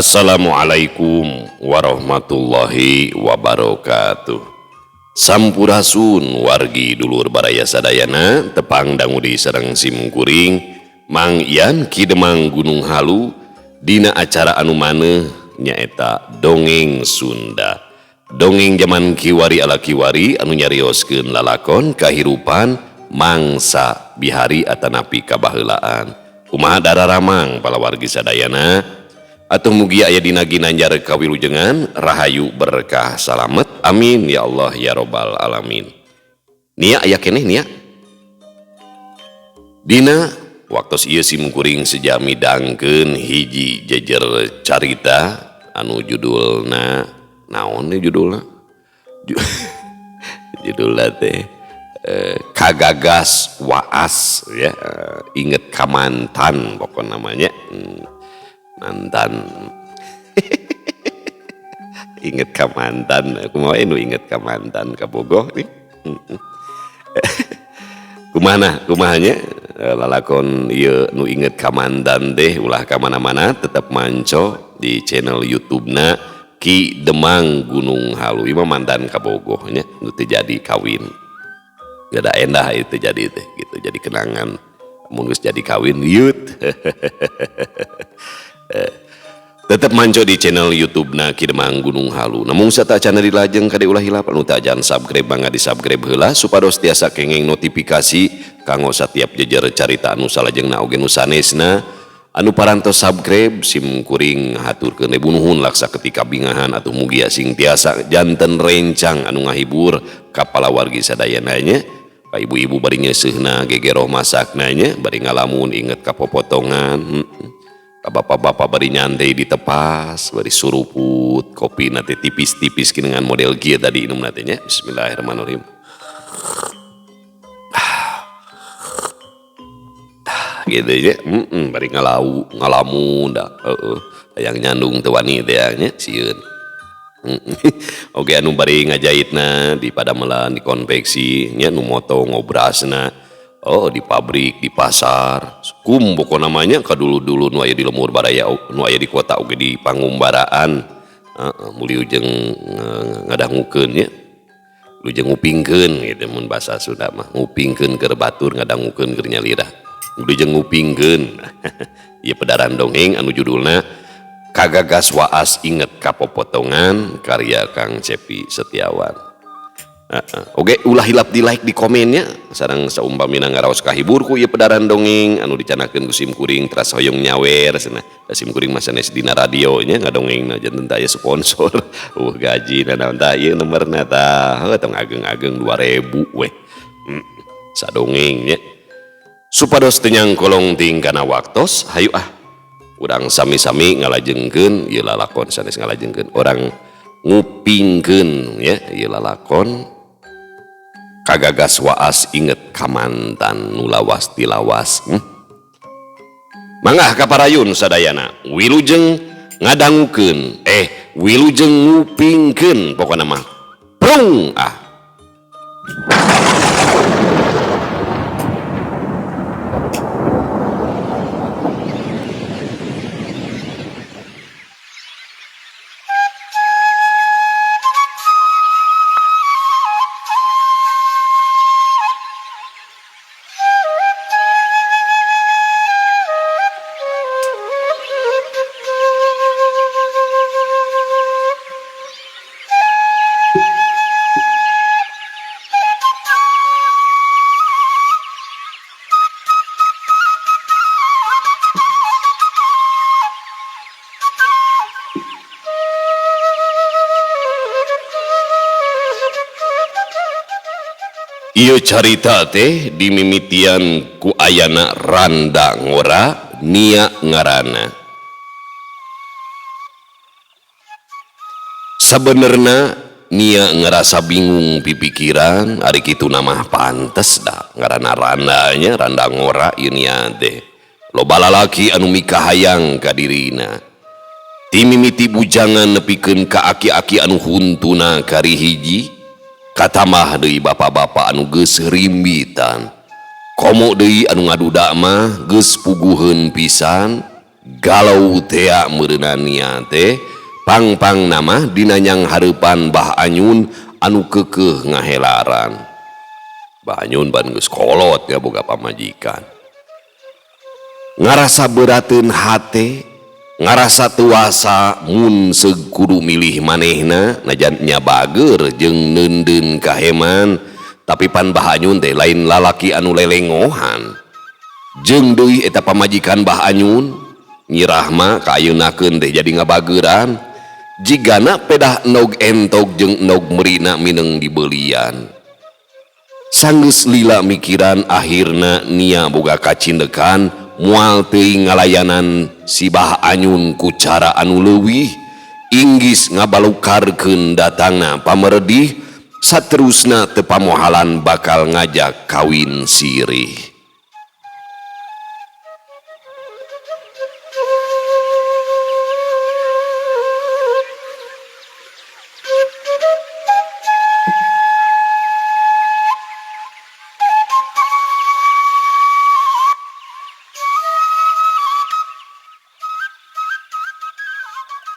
Assalamualaikum warahmatullahi wabarakatuh. Sampurasun wargi dulur baraya sadayana, tepang dangudi sareng simkuring Mang Ian Ki Demang Gunung Halu dina acara anu maneuh nyaeta Dongeng Sunda. Dongeng jaman kiwari ala kiwari anu nyarioskeun lalakon kahirupan mangsa bihari atanapi kabaheulaan. Kumaha dararamang palawargi sadayana? Atuh mugi aya dina ginanjar kawilujengan, rahayu berkah salamet. Amin ya Allah ya robbal alamin. Nia aya keneh nia. Dina waktos ieu simkuring sejami dangkeun hiji jejer carita anu judulna naon nih judulna? Judulna teh Kagagas Waas ya, inget ka mantan pokok namanya. Mantan inget ka mantan, kumaha nu inget ka mantan kabogoh nih. Kumaha kumahanya lalakon ieu nu inget ka mantan teh ulah ka mana-mana, tetep manco di channel YouTube-na Ki Demang Gunung Halu. Ieu mah mantan kabogoh nya nu teu jadi kawin. Gada endah itu jadi teh gitu, jadi kenangan. Mun geus jadi kawin yut. Tetep manco di channel YouTube-na Ki Demang Gunung Halu. Namun satacana dilajeng kade ulah hilap anu tajan subscribe mangga di subscribe heula supados tiasa kenging notifikasi kanggo satiap jejer carita anu salajengna oge nu sanesna. Anu parantos subscribe sim kuring haturkeun ribu nuhun laksa ketika bingahan atuh mugia sing tiasa janten rencang anu ngahibur ka palawargi sadayana nya. Ka ibu-ibu bari nyeuseuhna gegeroh masakna nya, bari ngalamun inget ka popotongan. Ka bapak-bapak bari nyantai di tepas, bari suruput kopi nate tipis-tipis dengan model kieu tadi inum nate nya. Bismillahirrahmanirrahim. Gitu nya, bari ngalau, ngalamun dah, heeh, hayang nyandung teu wani teh nya sieun. Oke anu bari ngajaitna di padamelan, di konveksi nya, nu moto ngobrasna. Oh di pabrik, di pasar, kum pokok namanya kadulu-dulu nu aya di lemur baraya, nu aya di kota oge di pangumbaraan. Heeh, muli ujeng ngadangukeun nya. Ujeng ngupingkeun gitu mun basa Sunda mah, ngupingkeun keur batur ngadangukeun keur nyalira. Ujeng ngupingkeun. Ieu pedaran dongeng anu judulna Kagagas Waas Inget Kapopotongan karya Kang Cepi Setiawan. Oke, ulah hilap di like di komennya. Sareng saumpamina ngaraos kahibur ku ieu pedaran dongeng anu dicanakeun ku sim kuring teras hoyong nyawer cenah. Da sim kuring mah sanes dina radio nya ngadongengna janten teh aya sponsor. Gaji na naon tah ieu nomorna tah. Heuh tong ageng-ageng 2000 weh. Sadongeng nya. Supados teu nyangkolong ting kana waktos, hayu ah. Urang sami-sami ngalajengkeun ieu lalakon sanes ngalajengkeun orang ngupingkeun ya ieu lalakon Kagagas Waas Inget ka mantan nu lawas tilawas. Mangga kaparayun sadayana wilujeng ngadangukeun wilujeng ngupingkeun pokona mah prung ah. Ieu carita teh dimimitian ku ayana randa ngora nia ngaranna. Sabenerna nia ngerasa bingung pipikiran ari kitu namah pantes da ngaranna randanya randa ngora ieu nia teh. Loba lalaki anu mikahayang ka dirina. Timimiti bujangan nepikeun ka aki-aki anu huntuna kari hiji. Katamah deui bapak-bapak anu geus rimbitan. Komo deui anu ngaduda mah geus puguheun pisan, Galau tea meureunan nia teh pang-pang nama dina nyang hareupan Bah Anyun anu keukeuh ngahelaran. Bah Anyun ban geus kolot ya boga pamajikan. Ngarasa beurateun hate, ngarasa tuasa mun seug kudu milih manehna najan nya bager jeung neundeun kaheman, tapi pan Bah Anyun teh lain lalaki anu lelengohan. Jeung deui eta pamajikan Bah Anyun Nyi Rahma kaayeunakeun teh jadi ngabageuran, jigana pedah endog entog jeung endog merina mineng dibelian. Sanggeus lila mikiran akhirna nia boga kacindekan moal teuing ngalayanan si Bah Anyun ku cara anu leuwih inggis ngabalukarkeun datangna pameredih saterusna teu pamohalan bakal ngajak kawin sirih.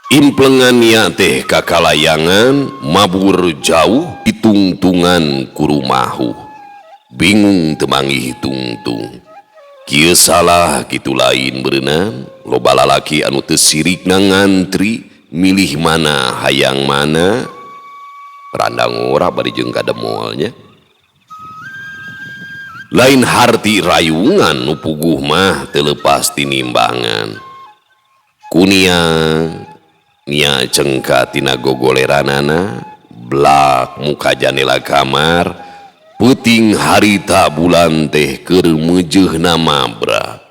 Implengan nia teh kakalayangan mabur jauh ditungtungan kurumahu. Bingung temanggih tungtung. Kieu salah kitu lain berenang, loba lalaki anu teu sirikna ngantri milih mana hayang mana. Randa ngora bari jeung kademolnya. Lain harti rayungan nu puguh mah teu leupas tinimbangan. Kunia nia cengka tina gogoleranana blak muka janela kamar peuting harita bulan teh keur meujeuhna mabra.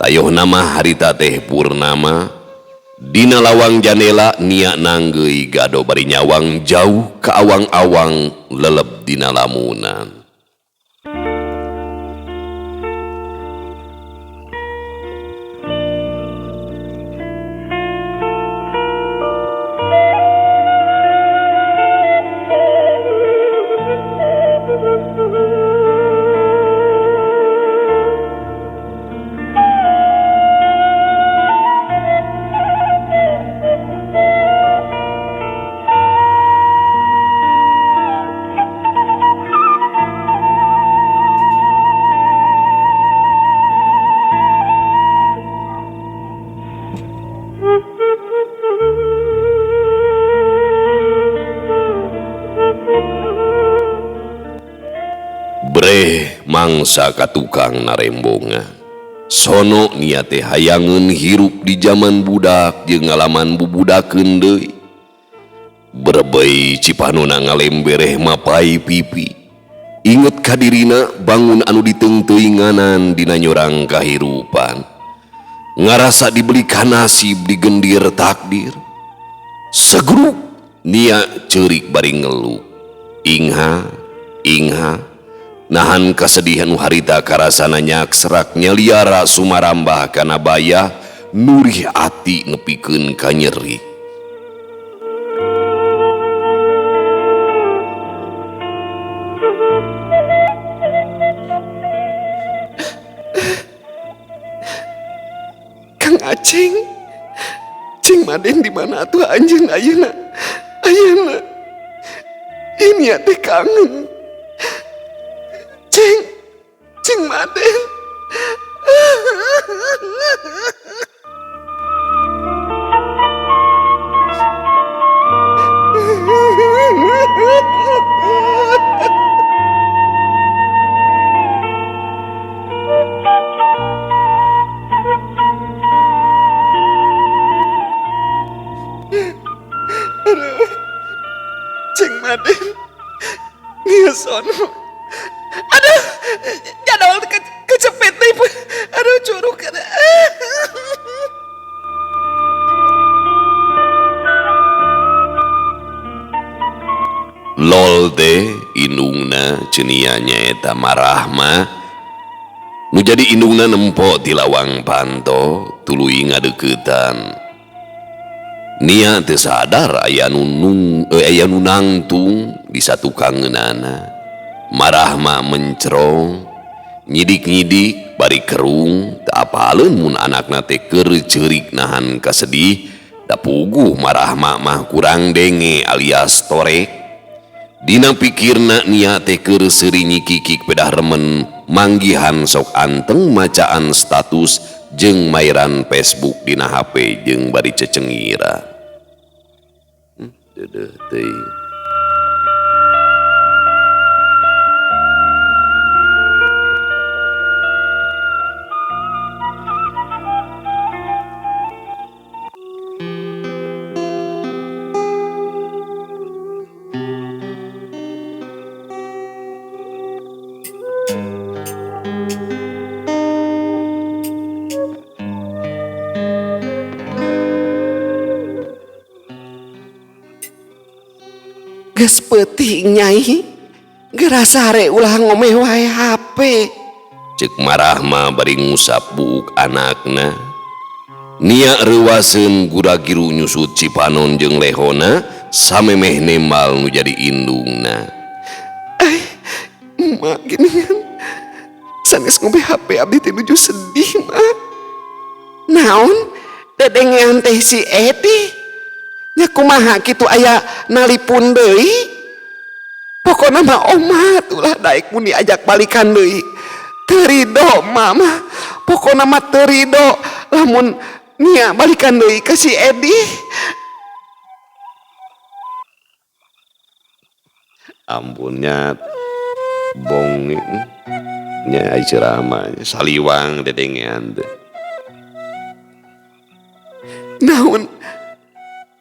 Tayohna mah harita teh purnama. Dina lawang janela nia nanggeui gado bari nyawang jauh ka awang-awang leleb dina lamunan. Breh mangsa ka tukang narembongan. Sono nia teh hayangeun hirup di jaman budak jeung ngalaman bubudakeun deui. Berebei cipanona ngalembereh mapai pipi. Inget ka dirina bangun anu diteungteuinganan dina nyorang kahirupan. Ngarasa dibeli nasib digendir takdir. Segruk nia ceurik bari ngeluh. Ingha, ingha. Nahan kesedihan nu harita karasana nyakserak nyaliara sumarambah kana bayah nurih ati nepikeun ka nyeri. Kang Aceng, Cing Maden di mana atuh anjeun ayeuna? Ayeuna. Ini teh kangen. Cing, Cing Maden. Aduh, Cing Maden, nia sono. Aduh, jadol kecepet nih. Aduh, curug. Lol teh indungna cenia nyaeta marahma. Nu jadi indungna nempo ti lawang panto tuluy ngadeuketan. Nia teu sadar aya nu aya nu nangtung di satukangeunana. Marahma mencerong, Nyidik-nyidik bari kerung teu apaleun mun anakna teh keur ceurik nahan kasedih da puguh Marahma mah kurang denge alias torek. Dina pikirna Nia teh keur seuri nyikikik pedah remen manggihan sok anteng macaan status jeung mairan Facebook dina HP jeung bari cecengira. Deudeuh teuing. Geus peuting nyai, geura sare ulah ngomeh wae HP. Ceuk Marahma bari ngusap buuk anakna. Nia reuwaseun gura-giru nyusut cipanon jeung lehona samemeh nembal nu jadi indungna. Emak geuningan sanes ngomeh HP abdi teh nuju sedih mak. Naon dedengean teh si Edi? Nya kumaha kitu aya nalipun deui? Pokona mah omat ulah daek mun diajak balikan deui. Teu rido mama, pokona mah teu rido lamun Nia balikan deui ka si Edi. Ampunnya bong nya ai ceramah saliwang dedengean teh. Naon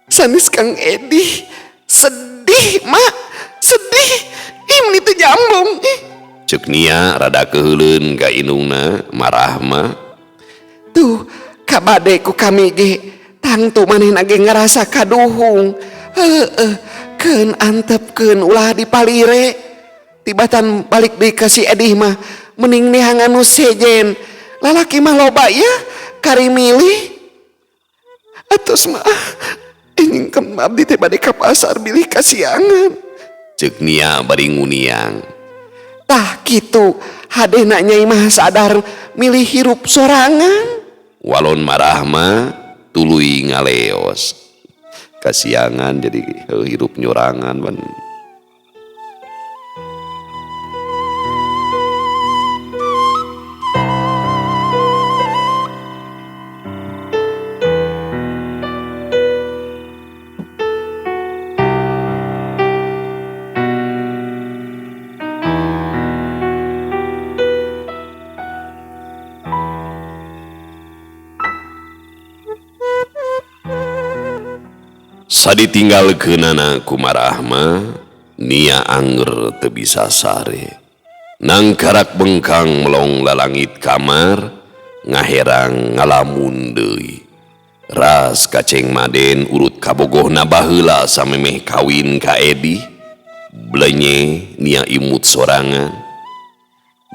sanes Kang Edi sedih mak, sedih ini teu nyambung. Ceuk Nia rada keuheuleun ka indungna Marahma. Tuh kabade ku kami ge tangtu manehna ge ngarasa kaduhung. Heueuh keun antepkeun ulah dipalire. Tibatan balik deui ka si Edi mah mending neangan nu sejen. Lalaki mah loba ya kari milih. Atos mah ingin ke abdi teh bade ka pasar bilih kasiangan. Ceuk Nia bari nguniang. Tah kitu hadena nyai mah sadar milih hirup sorangan. Walon Marahma tuluy ngaleos. Kasiangan jadi hirup nyorangan ban. Saditinggalkeunana ku Marahma, Nia anger teu bisa sare. Nangkarak bengkang melong lalangit kamar, ngaherang ngalamun deui. Ras ka Ceng Maden urut kabogohna baheula samemeh kawin ka Edi. Blenye Nia imut sorangan.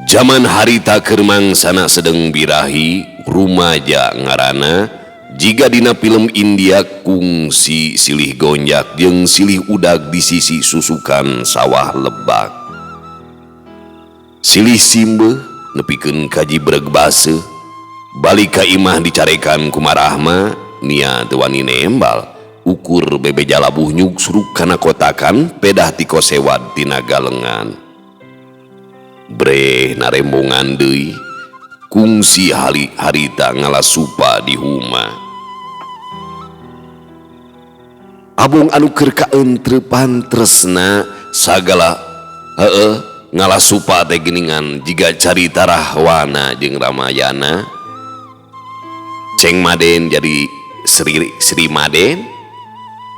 Jaman harita keur mangsana sedeng birahi, rumaja ngaranna. Jiga dina film India kungsi silih gonjak jeung silih udag di sisi susukan sawah lebak. Silih simbeuh nepikeun ka jibreg baseuh. Balik ka imah dicarekan ku Marahma, Nia teu wani nembal. Ukur bebeja labuh nyugsuruk kana kotakan pedah ti kosewad tina galengan. Breh narembongan deui. Kungsi harita ngalasupa di huma. Abong anu keur kaentrepan tresna sagala heueuh ngalasupa teh geuningan jiga carita Rahwana jeung Ramayana. Ceng Maden jadi Sri Maden,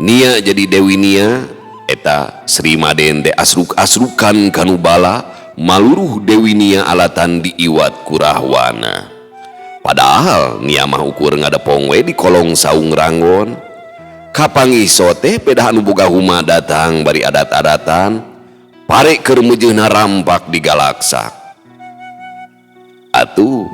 Nia jadi Dewi Nia. Eta Sri Maden teh asruk-asrukan kanu bala maluruh Dewi Nia alatan diiwat ku Rahwana. Padahal Nia mah ukur ngadepong we di kolong saung ranggon. Kapanggih sote pedah anu boga huma datang bari adat-adatan, pare keur meujeuhna rampak di galaksak. Atuh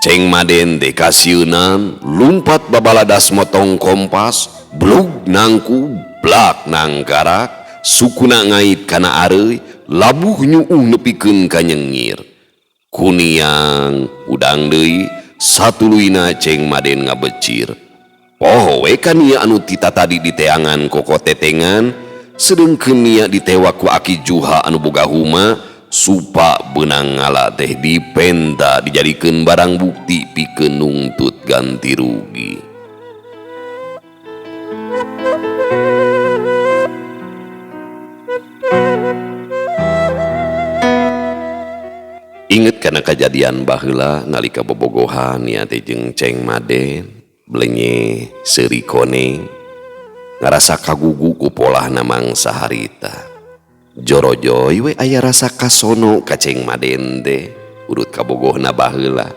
Ceng Maden teh kasieunan lumpat babaladas motong kompas, blug nangku blak nangkarak, sukuna ngait kana areuy, labuh nyuuh nepikeun ka nyengir. Kuniang udang deui satuluyna Ceng Maden ngabecir. Poho we ka Nia anu tita tadi diteangan koko tetengan, sedengkeun Nia ditewak ku Aki Juha anu boga huma, supa beunang ngala teh dipenta dijadikeun barang bukti pikeun nungtut ganti rugi. Inget kana kajadian baheula nalika bobogohan Nia teh jeung Ceng Maden belenye seuri koneng ngarasa kagugu ku polahna mangsa harita. Jorojoy we aya rasa kasono ka Ceng Maden teh urut kabogohna baheula.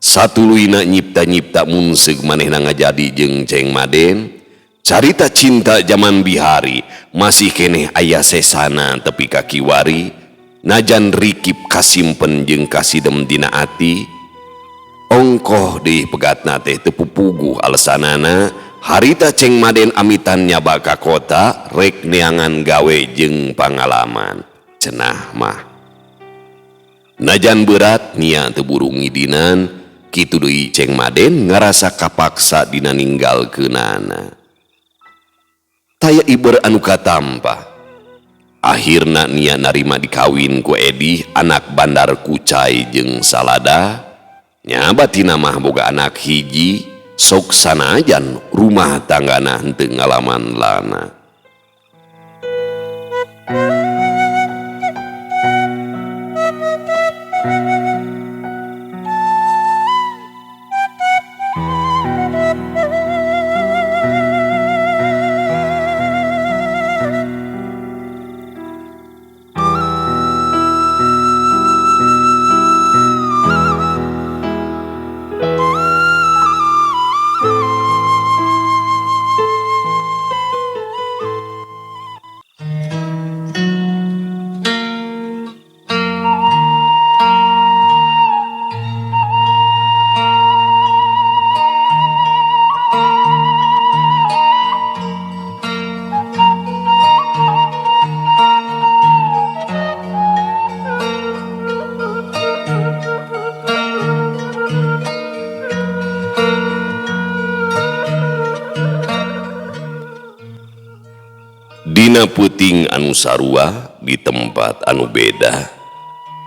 Satuluyna nyipta-nyipta munseug manehna ngajadi jeung Ceng Maden. Carita cinta jaman bihari masih keneh aya sesana tepi ka kiwari. Najan rikip kasimpen jeung kasidem dina ati, ongkoh deui pegatna teh teu pupuguh alesanana. Harita Ceng Maden amitan nyaba ka kota rek neangan gawe jeung pangalaman. Cenah mah najan berat Nia teu buru ngidinan, kitu deui Ceng Maden ngarasa kapaksa dina ninggalkeunana. Taya iber anu katampa. Akhirna Nia narima dikawin ku Edi, anak bandar kucai jeung salada. Nya batina mah boga anak hiji, sok sanajan rumah tanggana henteu ngalaman lana. Dina peuting anu sarua di tempat anu beda,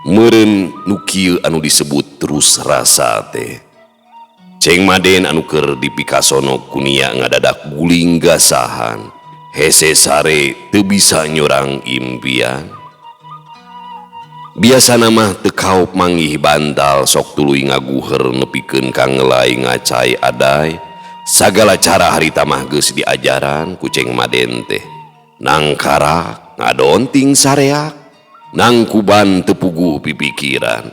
meureun nu kieu anu disebut terus rasa teh. Ceng Maden anu keur dipikasono ku Nia ngadadak guling gasahan, hese sare teu bisa nyorang impian. Biasana mah teu kaop manggih bantal sok tuluy ngaguher nepikeun ka ngelai ngacai adai. Sagala cara harita mah geus diajaran ku Ceng Maden teh. Nangkarak ngadonting sareak, nangkuban tepuguh pipikiran.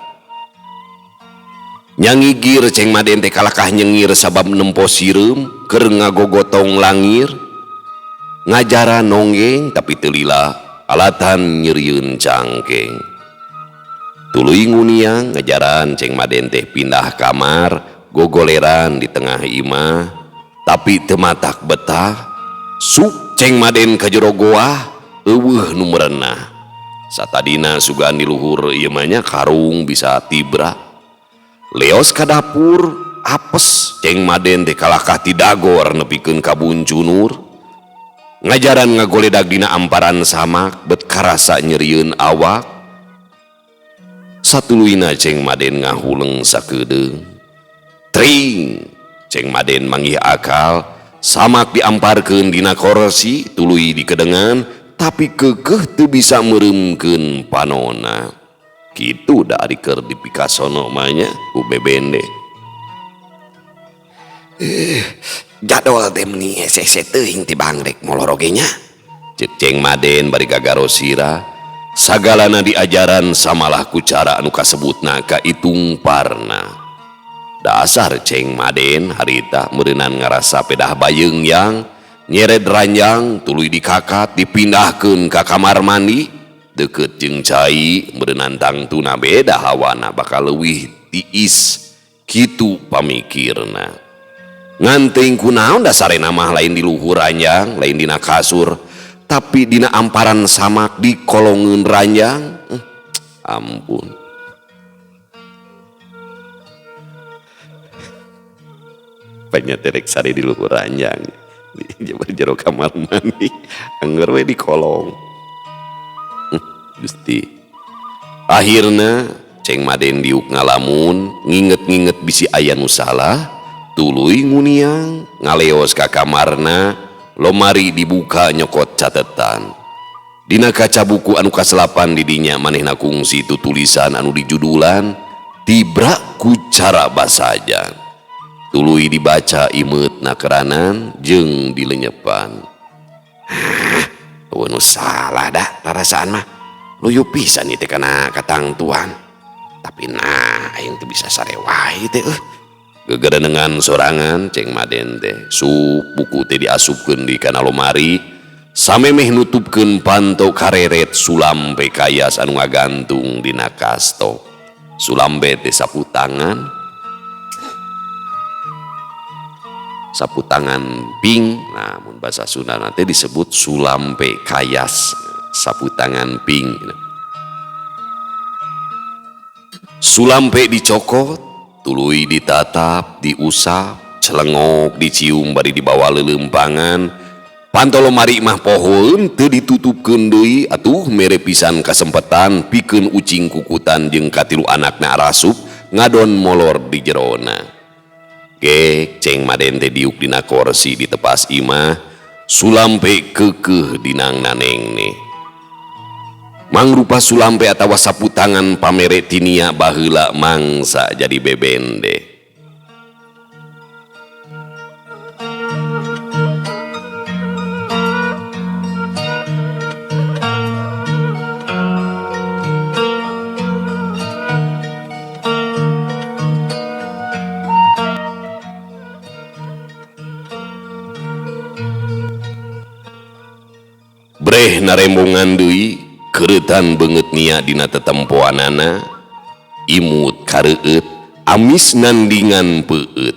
Nyangigir Ceng Maden teh kalakah nyengir sabab nempo sireum keur ngagogotong langir. Ngajaran nonggeng tapi teu lila alatan nyerieun cangkeng. Tuluy nguniang ngajaran Ceng Maden teh pindah kamar, gogoleran di tengah imah, tapi teu matak betah. Sup Ceng Maden ka jero goa eueuh nu merenah. Satadina sugan di luhur ieu mah nya karung bisa tibra. Leos ka dapur apes Ceng Maden teh kalakah ti dagor nepikeun ka buncunur. Ngajaran ngagoledag dina amparan samak bet karasa nyerieun awak. Satuluyna Ceng Maden ngahuleng sakedeung. Tring Ceng Maden manggih akal. Samak diamparkeun dina korsi tuluy dikedengan, tapi keukeuh teu bisa meureumkeun panona. Kitu da ari keur dipikasono mah nya ku bebende. Jadwal teh meuni hese-hese teuing ti bangrek moloro ge nya. Ceuk Ceng Maden bari gagaro sirah, sagalana diajaran samalah ku cara anu kasebutna kaitung parna. Dasar Ceng Maden harita meureunan ngarasa pedah bayeung yang nyered ranjang tuluy dikakat dipindahkeun ka kamar mandi deukeut jeung cai meureunan tangtuna beda hawana bakal leuwih tiis kitu pamikirna. Ngan teuing kunaon dasarena mah lain di luhur ranjang lain dina kasur tapi dina amparan samak di kolongeun ranjang. Ampun. Panya teh rek sare di luhur ranjang. Di jero kamar mandi, angger we di kolong. Gusti. Akhirna Ceng Maden diuk ngalamun, nginget-nginget bisi aya nu salah, tuluy nguniang, ngaleos ka kamarna, lomari dibuka nyokot catetan. Dina kaca buku anu kaselapan didinya manehna kungsi tutulisan anu dijudulan tibra ku cara basajan. Tuluy dibaca imeut nakeranan jeung dilenyepan. Hah, eueuh nu salah dah rarasaan mah. Luyu pisan ieu teh kana katangtuan. Tapi nah aing teu bisa sare wae teh eueuh. Gegerenengan sorangan Ceng Maden teh sup buku teh diasupkeun di kana lomari samemeh nutupkeun panto kareret sulampe kayas anu ngagantung dina kasto. Sulambe teh sapu tangan. Sapu tangan ping, nah mun bahasa Sunda teh disebut sulampe kayas, sapu tangan ping. Sulampe dicokot, tuluy ditatap, diusap, celengok, dicium bari dibawa leuleumpangan. Panto lomari mah pohoeun teu ditutupkeun deui atuh mere pisan kasempetan pikeun ucing kukutan jeung katilu anakna arasup ngadon molor di jerona. Gek Ceng Maden teh diuk dina korsi di tepas imah, sulampe keukeuh dinang nanengne. Mangrupa sulampe atawa sapu tangan pamere tinia baheula mangsa jadi bebende. Breh narembongan deui keureutan beungeut nia dina tetempoanana, imut kareueut amis nandingan peueut,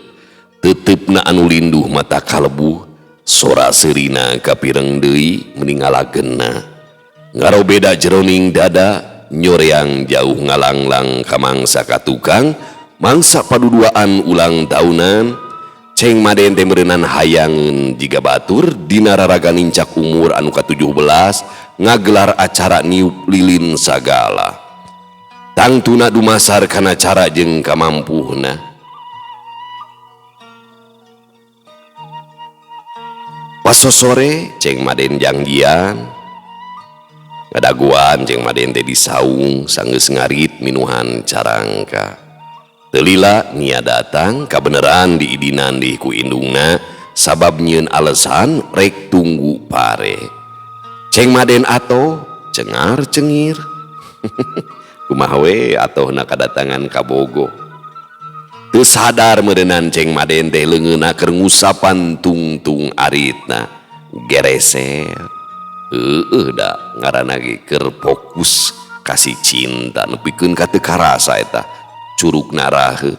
teuteup anu linduh mata kalebuh, sora seurina kapireng deui meningalagena. Ngarobeda jeroning dada nyoreang jauh ngalanglang ka mangsa ka tukang, mangsa paduduaan ulang taunan. Ceng Maden teh meureunan hayangeun jiga batur dina raraga nincak umur anu ka-17 ngagelar acara niup lilin sagala. Tangtuna dumasar kana cara jeung kamampuhna. Pasosore Ceng Maden jangjian ngadaguan Ceng Maden teh disaung sanggeus ngarit minuhan carangka. Telila nia datang kabeneran diidinan di ku indungna sabab nyieun alasan rek tunggu pare. Ceng Maden atoh cengar cengir. Kumaha we atohna kadatangan ka Bogo. Teu sadar meureunnan Ceng Maden teh leungeunna keur ngusapan tungtung aritna. Gereser. Heueuh da ngaranna ge keur fokus kasih cinta nepikeun ka teu karasa eta. Curug narahe.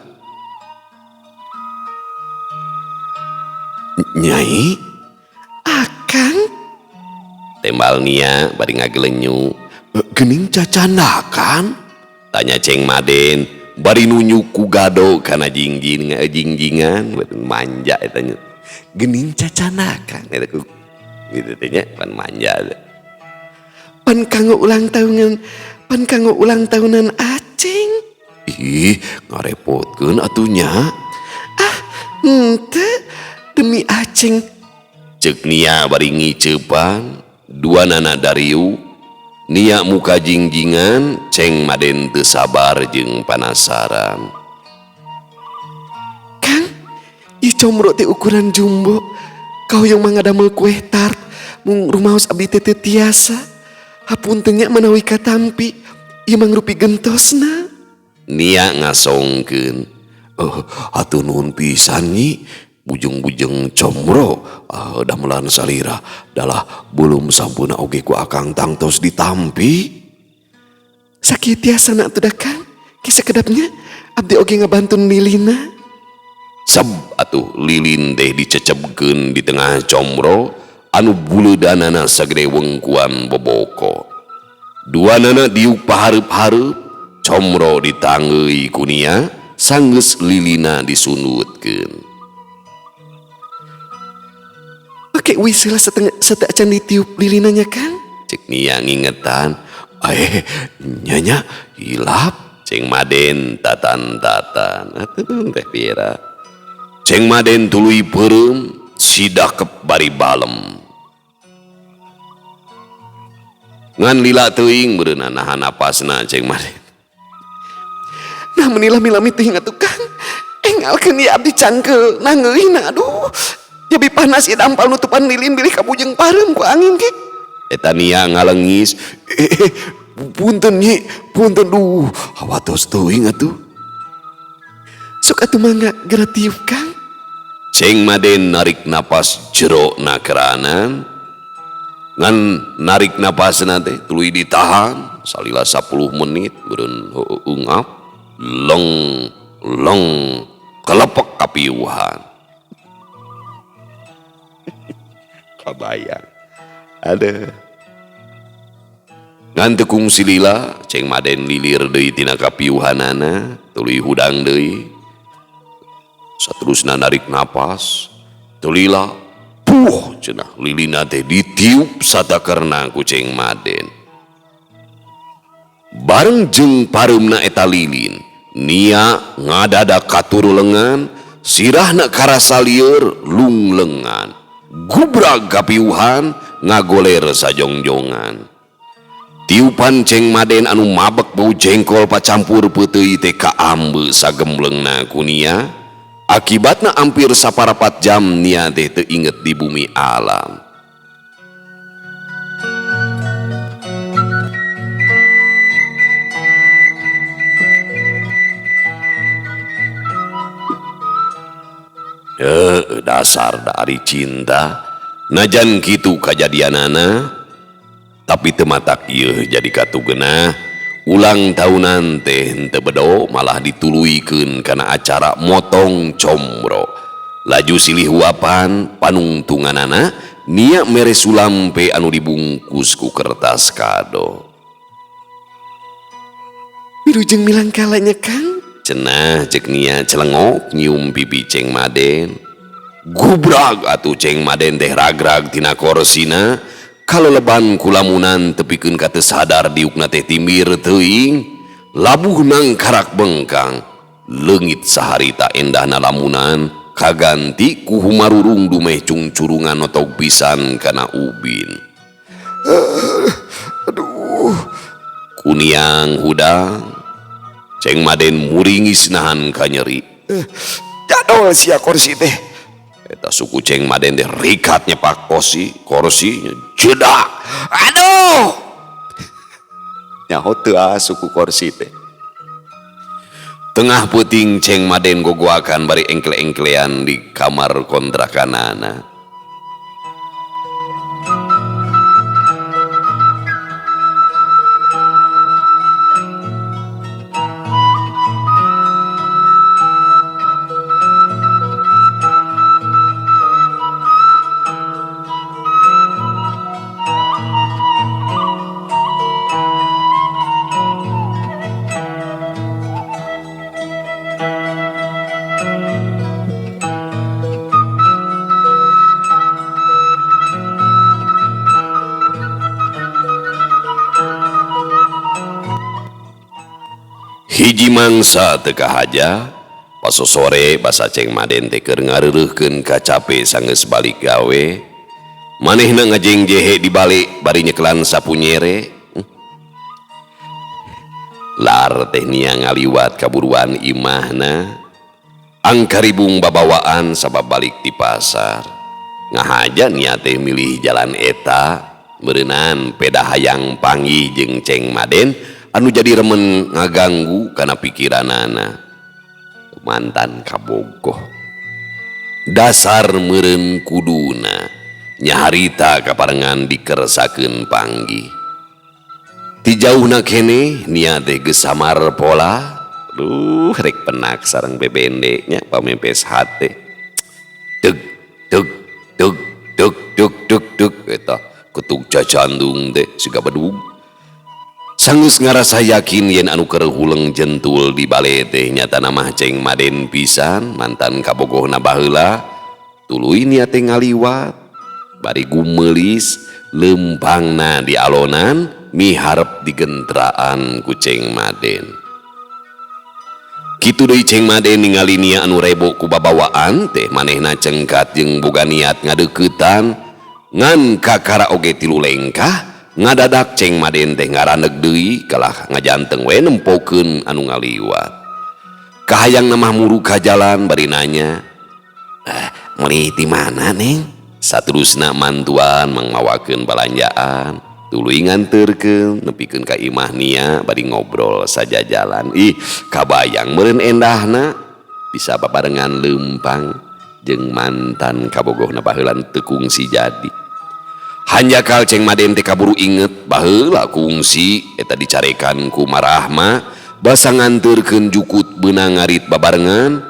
Nyai, Akang, tembal nia bari ngagelenyu. Geuning cacanakan? Tanya Ceng Maden bari nunjuk ku gado kana jingjing jingjingan manja eta nya. Geuning cacanakan eta ku gitu teh nya pan manja. Pan kanggo ulang tahunan, pan kanggo ulang tahunan Aceng. Ih, ngarepotkeun atuh nya. Ah, henteu demi Aceng. Ceuk nia bari ngiceupan, dua nana dariu, nia muka jingjingan, Ceng Maden teu sabar jeung panasaran. Kang, ieu comro teh ukuran jumbo. Kahoyong mah ngadamel kue tart, mung rumaos abdi teh teu tiasa. Hapunten nya manawi katampi, ieu mangrupi gentosna. Nia ngasongkeun. Oh, atuh nuhun pisan nyi, bujeng-bujeng comro, damelan salira, dalah belum sampuna oge ku akang tangtos ditampi. Sakieu tiasa na atuh da Kang, ki sakedapnya abdi oge ngabantun lilina. Seb atuh lilin teh dicecebkeun di tengah comro anu buleudanana sagede wengkuan boboko. Dua nana diuk pahareup-hareup, comro ditanggeui ku nia, sanggeus lilina disundutkeun. Ke wis heula setengah acan ditiup lilinna nya Kang. Cek Nia ngingetan. Nya hilap. Ceng Maden tatan-tatan. Atuh teh pira. Ceng Maden tuluy peureum sidakep bari balem. Ngan lila teuing meureunna nahan napasna Ceng Maden. Nah meni lami-lami teuing atuh Kang. Engalkeun ieu abdi cangkeul nangeuyna aduh. Jadi panas ieu dampal nutupan lilin bilih kabujeng pareum ku angin ge. Eta Nia ngalengis. Punten nyi, punten duh, hawatos teuing atuh. Sok atuh mangga geura tiup Kang. Ceng Maden narik napas jero nakeranan. Ngan narik napasna teh tuluy ditahan salila 10 menit meureun ungap leng leng kelepek kapiuhan. Kabayang. Aduh. Ngan teu kungsi lila, Ceng Maden lilir deui tina kapiuhanana, tuluy hudang deui. Saterusna narik napas, teu lila, puh cenah lilina teh ditiup satakerna ku Ceng Maden. Bareng jeung pareumna eta lilin, Nia ngadadak katurulengan, sirahna karasa lieur lunglengan. Gubrag kapiuhan, ngagoler sajongjongan. Tiupan Ceng Maden anu mabek bau jengkol pacampur peuteuy teh kaambe sagemblengna ku Nia. Akibatna hampir saparapat jam Nia teh teu inget di bumi alam. Dasar dari cinta. Najan kitu kajadianana, tapi teu matak ieu jadi katugenah. Ulang tahunan teh henteu bedo malah dituluykeun kana acara motong combro. Laju silih huapan panungtunganana Nia mere sulampe anu dibungkus ku kertas kado. Wilujeng milangkalanya Kang. Cenah cek Nia celengok nyium pipi Ceng Maden. Gubrag atuh Ceng Maden teh ragrag tina korsina. Kaleleban kulamunan tepikeun ka teu sadar diukna teh timbir teuing. Labuh nangkarak bengkang. Leungit saharita endahna lamunan kaganti ku humarurung dumeh cungcurungan notog pisan kana ubin. Aduh. Kuniang hudang. Ceng Maden muringis nahan kanyeri. Jadol sia kursi teh. Eta suku Ceng Maden teh rikat nyepak korsi jedak. Aduh. Nyaho teu suku kursi teh. Tengah peuting Ceng Maden gogoakan bari engkle-engklean di kamar kontrakanana. Hiji mangsa teu kahaja, pasosore basa Ceng Maden teh keur ngareureuhkeun kacape sanggeus balik gawe. Manehna ngajengjehe di balik bari nyekelan sapu nyere. Lar teh Nia ngaliwat kaburuan imahna. Angkaribung babawaan sabab balik ti pasar. Ngahaja Nia teh milih jalan eta, meureunan peda hayang panggih jeung Ceng Maden anu jadi remen ngaganggu kana pikiranana. Mantan kabogoh. Dasar meureun kuduna nyaharita kaparengan dikersakeun panggih. Ti jauhna keneh Nia teh geus samar pola. Duh, rek penak sareng bebende nya pamepes hate. Deg deg deg deg deg deg deg eta ketuk cacandung teh siga bedug. Sanggeus ngarasa yakin yen anu keur huleng jentul di bale teh nyatana mah Ceng Maden pisan mantan kabogohna baheula. Tuluy Nia teh ngaliwat. Bari gumeulis lempangna di alonan miharep digentraan ku Ceng Maden. Kitu deui Ceng Maden ningali Nia anu rebo ku babawaan teh manehna cengkat jeung boga niat ngadeuketan ngan kakara oge tilu lengkah ngadadak Ceng Maden teh ngaraneg deui kalah ngajanteng we nempokeun anu ngaliwat. Kahayang mah muru ka jalan bari nanya, "Meuli ti mana, Neng?" Saterusna mantuan mangmawakeun balanjaan tuluy nganterkeun nepikeun ka imah Nia bari ngobrol saja jalan. Ih, kabayang meureun endahna bisa babarengan leumpang jeung mantan kabogohna baheula teu kungsi jadi. Hanjakal Ceng Maden teh kaburu inget baheula kungsi eta dicarekan ku Marahma basa nganterkeun jukut beunang ngarit babarengan.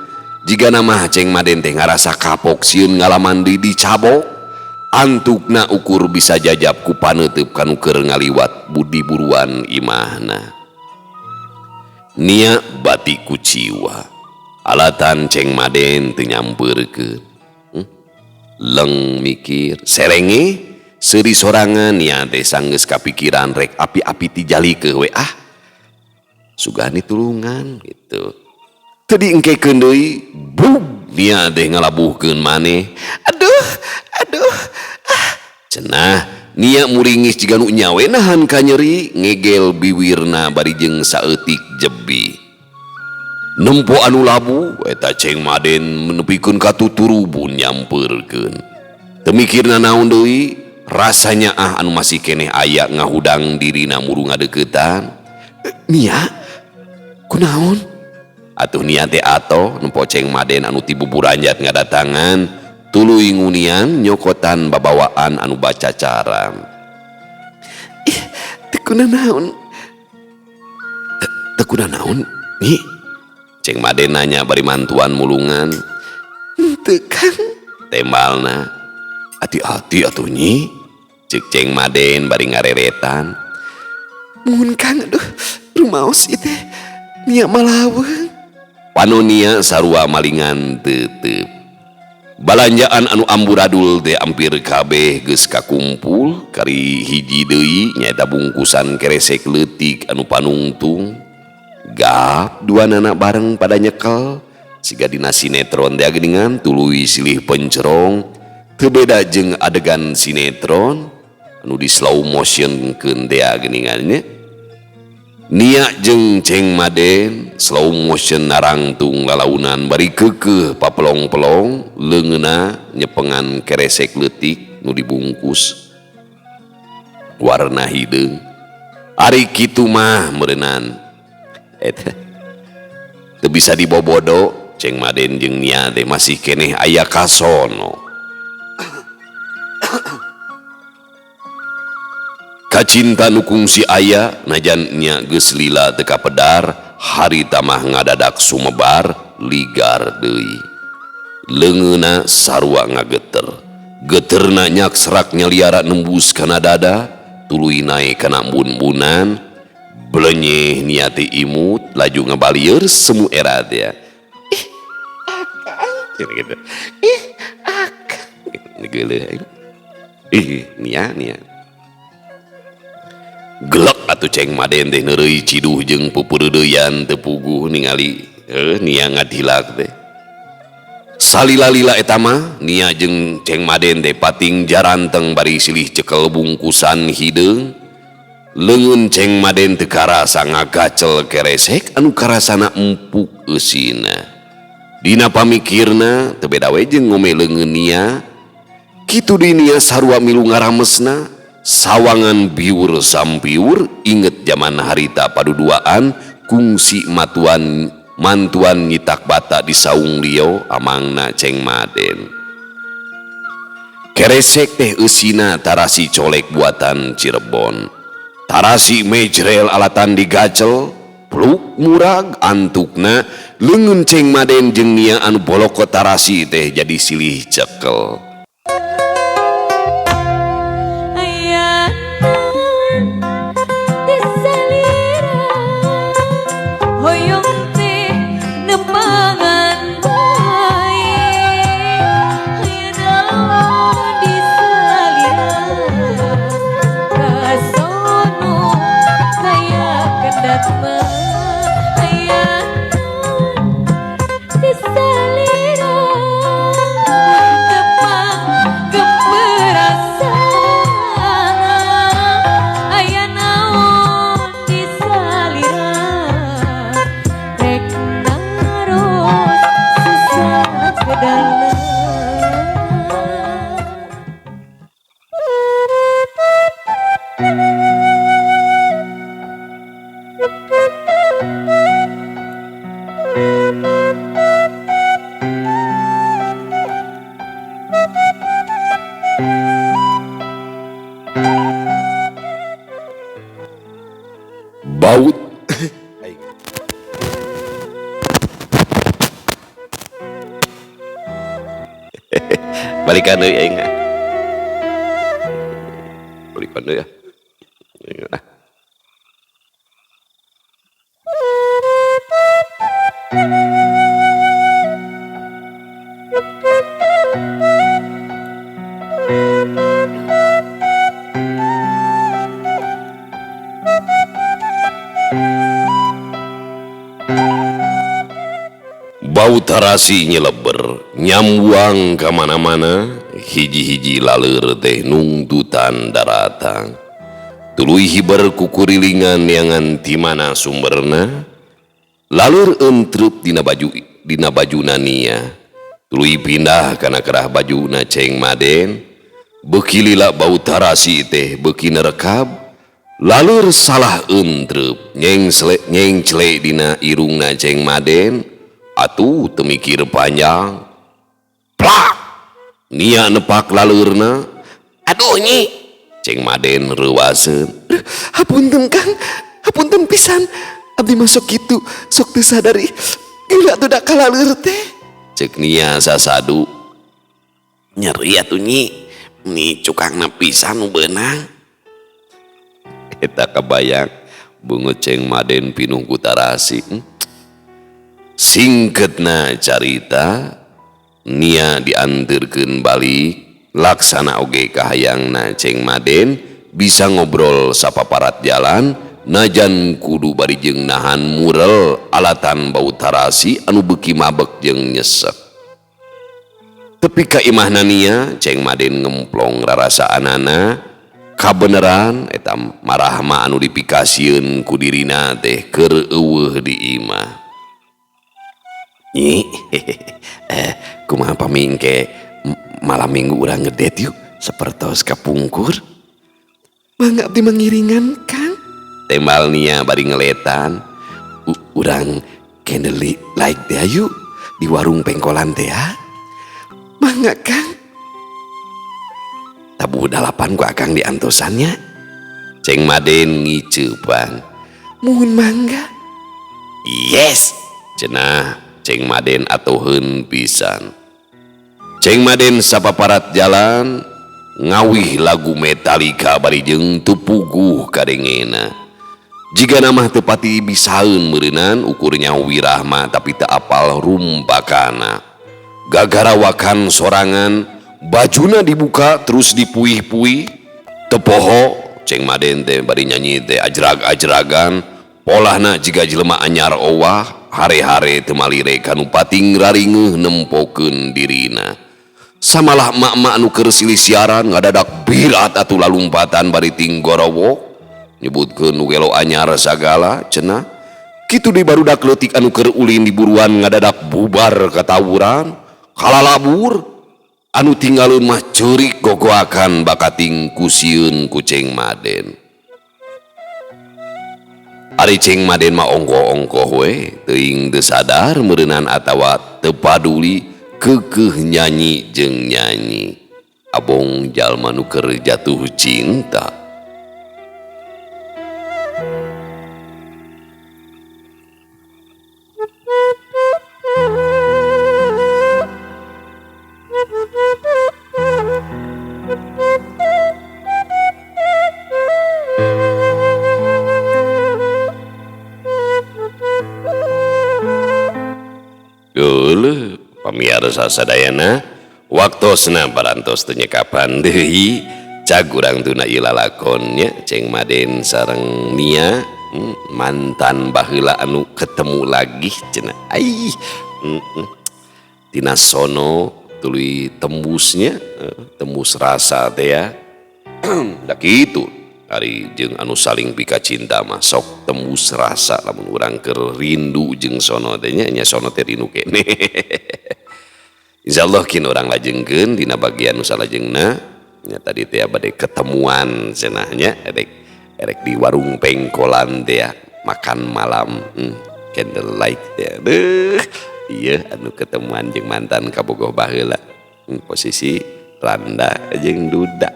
Jigana mah Ceng Maden teh ngarasa kapok sieun ngalaman deui dicabok antukna ukur bisa jajab ku paneuteub kanu keur ngaliwat budi buruan imahna. Nia bati kuciwa alatan Ceng Maden teu nyampeurkeun. Leng mikir serenge seuri sorangan Nia teh sanggeus kapikiran rek api-api ti jalikeun we ah. Sugani tulungan gitu. Teu diengkekeun deui, brug Nia teh ngalabuhkeun maneh. Aduh, aduh. Ah, cenah Nia muringis jiga nu nyawe nahan ka nyeri ngegel biwirna bari jeung saeutik jebi. Nempo anu labu eta Ceng Maden nepikeun ka tuturubun nyampeurkeun. Teu mikirna naon deui, rasanya ah anu masih keneh aya ngahudang dirina muru ngadeuketan. Nia, kunaon? Atuh Nia teh atoh nempo Ceng Maden anu ti buburanjat ngadatangan tuluy ngunian nyokotan babawaan anu bacacaran. Ih, teu kuna naon? Teu kuna naon, Nyi? Ceng Maden nanya bari mantuan mulungan. Henteu, Kang. Tembalna. Hati-hati atuh, Nyi. Ceuk Ceng Maden bari ngareretan. Muhun, Kang, aduh, rumaos ieu teh. Nia malaweung. Panonia sarua malingan tetep. Balanjaan anu amburadul teh ampir kabeh geus kakumpul kari hiji deui nyaeta bungkusan keresek leutik anu panungtung. Gap dua nana bareng pada nyekel siga dina sinetron teh geuningan tuluy silih pencerong teu beda jeung adegan sinetron anu di slow motion keun teh geuningan nya. Nia jeung Ceng Maden slow motion narangtung lalaunan bari keukeuh papelong-pelong leungeunna nyepengan keresek leutik nu dibungkus warna hideung. Ari kitu mah meureunnan eta teu bisa dibobodo. Ceng Maden jeung Nia teh masih keneh aya kasono. Kacinta nu kungsi aya najan nya geus lila teu kapedar harita mah ngadadak sumebar ligar deui. Leungeunna sarua ngageter. Geterna nyak serak nyaliara nembus kana dada tuluy naek kana embun-embunan blenyeh Nia teh imut laju ngabalieur semu era teh. Ih, akang gitu. Ih, akang geuleuh. Ih, Nia Nia. Gelek atuh Ceng Maden teh neureuy ciduh jeung peupeureudeyan teu puguh ningali Nia ngadilak teh. Salila-lila eta mah Nia jeung Ceng Maden teh pating jaranteng bari silih cekel bungkusan hideung. Leungeun Ceng Maden teu karasa ngagacel keresek anu karasana empuk eusina. Dina pamikirna teu beda we jeung ngome leungeun Nia. Kitu deui Nia sarua milu ngaramesna. Sawangan biur sampiur inget zaman harita paduduaan kungsi matuan mantuan nyitak bata di saung lio amangna Ceng Maden. Keresek teh eusina tarasi colek buatan Cirebon. Tarasi mejrel alatan digacel, pluk murag antukna leungeun Ceng Maden jeung Nia anu boloko tarasi teh jadi silih cekel. Baut balikan deui aing. Balikan deui ya. Bau tarasi nyeleber nyambuang ka mana-mana hiji-hiji laleur teh nungtutan daratang tuluy hiber kukurilingan neangan ti mana sumberna laleur entrep dina baju dina bajuna Nia tuluy pindah kana kerah bajuna Ceng Maden beuki lila bau tarasi teh beuki nerekab laleur salah entrep nyengsle nyengcle dina irungna Ceng Maden. Atuh teu mikir panjang plak Nia nepak laleurna aduh nyi Ceng Maden reuaseun hapunten Kang hapunten pisan abdi masuk kitu sok teu sadari gila tuh da kalaleur teh ceuk Nia sasadu nyeri atuh nyi ni cukangna pisan nu beunang eta kabayang beungeut Ceng Maden pinuh ku tarasi. Singketna carita Nia dianterkeun balik laksana oge kahayangna Ceng Maden bisa ngobrol sapaparat jalan najan kudu bari jeung nahan murel alatan bau tarasi anu beuki mabek jeung nyesek. Tepi ka imahna Nia Ceng Maden ngemplong rarasaanana kabeneran eta marahma anu dipikasieun ku dirina teh keur eueuh di imah. Nyi, kumaha pamingke malam minggu urang ngedet yuk sapertos kapungkur. Mangga abdi mangiringan Kang. Tembal Nia bari ngeletan. Urang candle light teh yuk di warung pengkolan teh ya. Mangga Kang. Tabuh dalapan ku akang diantosannya. Ceng Maden ngiceupan. Muhun mangga. Yes, cenah Ceng Maden atuheun pisan. Ceng Maden sapaparat jalan ngawih lagu Metallica bari jeung teu puguh kadengena. Jigana mah teu pati bisaeun meureunan ukur nyaho wirahma tapi teu apal rumpakana. Gagarawakan sorangan bajuna dibuka terus dipuih-puih teu poho Ceng Maden teh bari nyanyi teh ajrag-ajragan polahna jiga jelema anyar owah. Hare-hare teu malire kanu pating raringeuh nempokeun dirina. Samalah emak-emak nu keur silih siaran ngadadak birat atuh lalumpatan bari tinggorowok nyebutkeun nu gelo anyar sagala cenah. Kitu deui barudak leutik anu keur ulin di buruan ngadadak bubar katawuran kalalabur anu tinggaleun mah ceurik gogoakan bakating kusieun ku Ceng Maden. Ari Ceng Maden mah ongkoh-ongkoh we teuing teu sadar meureunan atawa teu paduli keukeuh nyanyi jeung nyanyi. Abong jalma nu keur jatuh cinta. Pamiarsa sadayana waktosna parantos teu nyekapan deui cag urang tuna ieu lalakonnya Ceng Maden sareng Nia mantan baheula anu ketemu lagi cenah aih tina sono tuluy tembusnya tembus rasa teh ya da kitu ari jeung anu saling pika cinta mah sok tembus rasa lamun urang keur rindu jeung sono teh nya nya sono teh rindu keneh. Insyaallah kin urang lajengkeun dina bagian nu salajengna. Nya tadi teh bade ketemuan cenah nya erek erek di warung pengkolan teh ya, makan malam candlelight teh. Deuh, ieu anu ketemuan jeung mantan kabogoh baheula. Posisi randa jeung duda.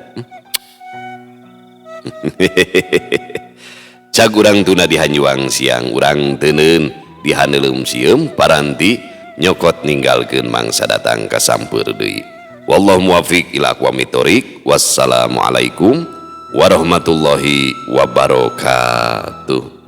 Cag urang tuna dihanjuang siang urang teuneun dihaneuleum sieum paranti nyokot ninggalkeun mangsa datang ka sampeur deui. Wallahu muwaffiq ila aqwamit thoriq. Wassalamualaikum warahmatullahi wabarakatuh.